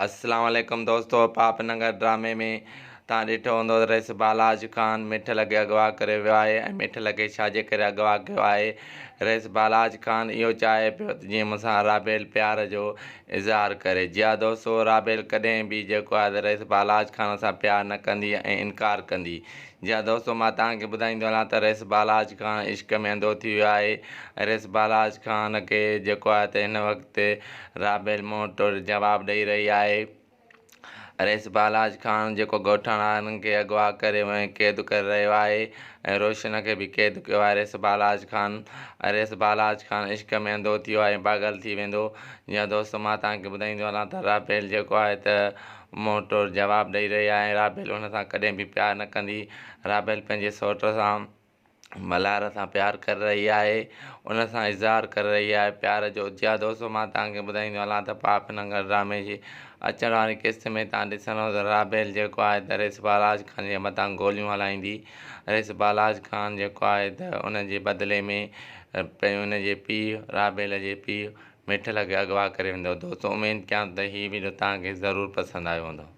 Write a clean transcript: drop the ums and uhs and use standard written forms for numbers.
اسلام عليڪم دوستو پاپ ننگر ڊرامي ۾ تان ڏٺو هوندو ته رئيس بالاچ خان مٺل کي اغوا ڪري ويو آهي ۽ مٺل کي ڇا جي ڪري اغوا ڪيو آهي رئيس بالاچ خان اهو چاهي پيو ته جيئن مون سان رابيل پيار جو اظهار ڪري جي ها دوستو رابيل ڪڏهن به جيڪو آهي ته رئيس بالاچ خان سان پيار نه ڪندي ۽ انڪار ڪندي جي ها دوستو مان توهان کي ٻڌائيندو هلان ته رئيس بالاچ خان عشق ۾ انڌو ٿي ويو آهي ۽ رئيس بالاچ خان کي جيڪو آهي ته هن وقت رابيل منهن ٽوڙ جواب ڏئي رهي آهي. رئيس بالاچ خان جيڪو ڳوٺاڻن کي اغوا ڪري ۽ قيد ڪري رهيو آهي ۽ روشن کي به قيد ڪيو آهي رئيس بالاچ خان ۽ رئيس بالاچ خان عشق ۾ انڌو ٿي ويو آهي ۽ پاڳل ٿي ويندو. جي ها دوستو مان توهان کي ٻڌائيندو هلان ته رابيل جيڪو آهي ته منهن ٽوڙ جواب ڏئي رهي آهي ۽ رابيل ان سان ڪڏهن به پيار نه ڪندي. رابيل پنهنجي سئوٽ سان ملهار سان پيار ڪري رهي آهي. ان سان اظهار ڪري رهي آهي پيار جو. جي ها دوستو مان توهان کي ٻڌائيندو هلان ته پاپ ننگر ڊرامي جي اچڻ واري قسط ۾ توهان ڏسندو ته رابيل جيڪو آهي ته رئيس بالاچ خان جي مٿان گوليون هلائيندي. رئيس بالاچ خان جيڪو آهي ته ان جي بدلي ۾ ان جي پيء رابيل جي پيء مٺل کي اغوا ڪري ويندو. دوستو اميد ڪيان ٿو ته هي وڊيو توهان کي ضرور پسند آيو هوندو.